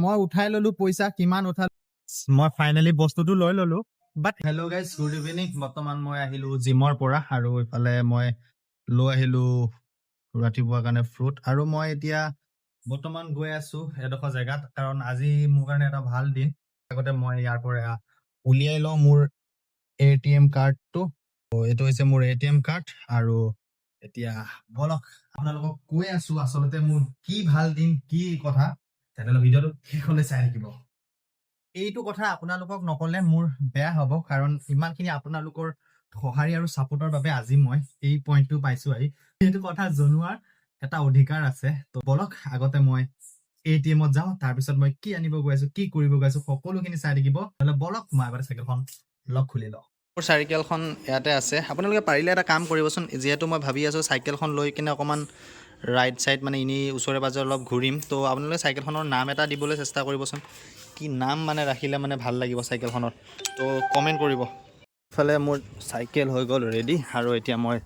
মই উঠাই ললো পইচা। কিমান উঠালো? মই ফাইনেলি বস্তুটো লৈ ললো। But hello guys, good evening. বৰ্তমান মই আহিলো জিমৰ পৰা আৰু ইফালে মই লৈ আহিলো ৰাতিপুৱাৰ কাৰণে ফ্ৰুট। আৰু মই এতিয়া বৰ্তমান গৈ আছো এডোখৰ জেগাত, কাৰণ আজি মোৰ কাৰণে এটা ভাল দিন। আগতে মই ইয়াৰ পৰা উলিয়াই লওঁ মোৰ এটিএম কাৰ্ডটো। এইটো হৈছে মোৰ এটিএম কাৰ্ড। আৰু এতিয়া বলক, আপোনালোকক কৈ আছো আচলতে মোৰ কি ভাল দিন, কি কথা। তেনেহ'লে ভিডিঅ'টো শেষলৈ চাই থাকিব। এইটো কথা আপোনালোকক নক'লে মোৰ বেয়া হ'ব, কাৰণ ইমানখিনি আপোনালোকৰ সঁহাৰি আৰু ছাপোৰ্টৰ বাবে আজি মই এই পইণ্টটো পাইছো আহি। এইটো কথা জনোৱাৰ এটা অধিকাৰ আছে। তো বলক, আগতে মই এটিএমত যাওঁ, তাৰপিছত মই কি আনিব গৈ আছো, কি কৰিব গৈ আছো, সকলোখিনি চাই থাকিব। নহ'লে বলক, মই আগতে চাইকেলখন লক খুলি লওঁ। মোৰ চাইকেলখন ইয়াতে আছে। আপোনালোকে পাৰিলে এটা কাম কৰিবচোন। যিহেতু মই ভাবি আছোঁ চাইকেলখন লৈ কিনে অকণমান ৰাইড চাইড, মানে এনেই ওচৰে পাজৰে অলপ ঘূৰিম, তো আপোনালোকে চাইকেলখনৰ নাম এটা দিবলৈ চেষ্টা কৰিবচোন। কি নাম মানে ৰাখিলে মানে ভাল লাগিব চাইকেলখনৰ, তো কমেণ্ট কৰিব। ইফালে মোৰ চাইকেল হৈ গ'ল ৰেডি আৰু এতিয়া মই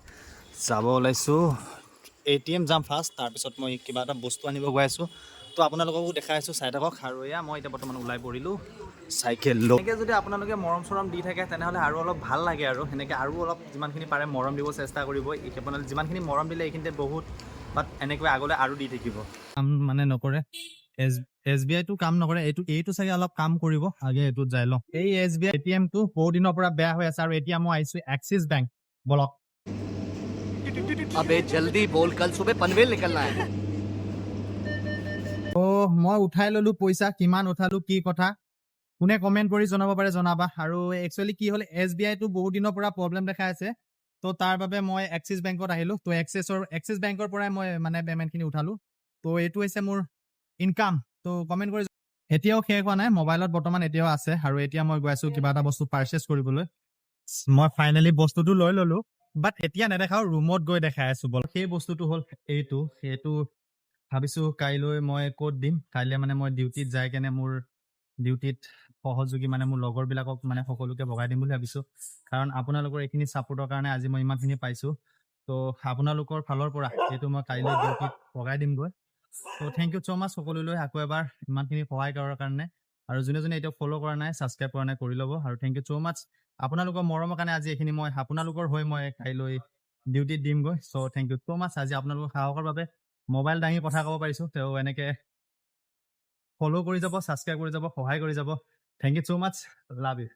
যাব ওলাইছোঁ। এটিএম যাম ফাৰ্ষ্ট, তাৰপিছত মই কিবা এটা বস্তু আনিব গৈ আছোঁ। তো আপোনালোককো দেখাই আছোঁ, চাই থাকক। আৰু এয়া মই এতিয়া বৰ্তমান ওলাই পৰিলোঁ চাইকেল লৈ। এনেকৈ যদি আপোনালোকে মৰম চৰম দি থাকে, তেনেহ'লে আৰু অলপ ভাল লাগে। আৰু সেনেকৈ আৰু অলপ যিমানখিনি পাৰে মৰম দিব চেষ্টা কৰিব। আপোনালোকে যিমানখিনি মৰম দিলে এইখিনিতে বহুত, বাট এনেকৈ আগলৈ আৰু দি থাকিব। কাম মানে নকৰে, এছবিআইটো কাম নকৰে। এইটো চাগে অলপ কাম কৰিব। আগে এইটোত যাই লওঁ। এই এছবিআই এটিএমটো বহুত দিনৰ পৰা বেয়া হৈ আছে আৰু এতিয়া মই আহিছোঁ এক্সিছ বেংক। বলক। अबे जल्दी बोल, कल सुबह पनवेल निकलना है। অ' মই উঠাই ললো পইচা। কিমান উঠালো, কি কথা, কোনে কমেণ্ট কৰি জনাব পাৰে জনাবা। আৰু একচুৱেলি কি হ'ল, এছবিআইটো বহুত দিনৰ পৰা প্ৰব্লেম দেখাই আছে, তো তাৰ বাবে মই এক্সিছ বেংকত আহিলোঁ। তো এক্সিছ বেংকৰ পৰাই মই মানে পে'মেণ্টখিনি উঠালোঁ। তো এইটো হৈছে মোৰ ইনকাম। তো কমেণ্ট কৰি। এতিয়াও শেষ হোৱা নাই, মোবাইলত বৰ্তমান এতিয়াও আছে। আৰু এতিয়া মই গৈ আছো কিবা এটা বস্তু পাৰ্চেছ কৰিবলৈ। মই ফাইনেলি বস্তুটো লৈ ললো, বাট এতিয়া নেদেখাওঁ, ৰুমত গৈ দেখাই আছো। বল। সেই বস্তুটো হ'ল এইটো। সেইটো ভাবিছো কাইলৈ মই ক'ত দিম। কাইলৈ মানে মই ডিউটিত যাই কেনে মোৰ ডিউটিত সহযোগী, মানে মোৰ লগৰবিলাকক, মানে সকলোকে ভগাই দিম বুলি ভাবিছো, কাৰণ আপোনালোকৰ এইখিনি ছাপোৰ্টৰ কাৰণে আজি মই ইমানখিনি পাইছো। তো আপোনালোকৰ ফালৰ পৰা এইটো মই কাইলৈ ডিউটিত ভগাই দিমগৈ। তো thank you so মাছ সকলোলৈ আকৌ এবাৰ ইমানখিনি সহায় কৰাৰ কাৰণে। আৰু যোনে যোনে এতিয়া ফ'ল' কৰা নাই, ছাবস্ক্ৰাইব কৰা নাই, কৰি ল'ব। আৰু thank you so মাছ, আপোনালোকৰ মৰমৰ কাৰণে আজি এইখিনি মই আপোনালোকৰ হৈ মই কাইলৈ ডিউটিত দিমগৈ। So thank you so much. আজি আপোনালোকৰ সাহসৰ বাবে মোবাইল দাঙি কথা ক'ব পাৰিছোঁ। তেওঁ এনেকৈ ফ'ল' কৰি যাব, ছাবস্ক্ৰাইব কৰি যাব, সহায় কৰি যাব। Thank you so much, love you.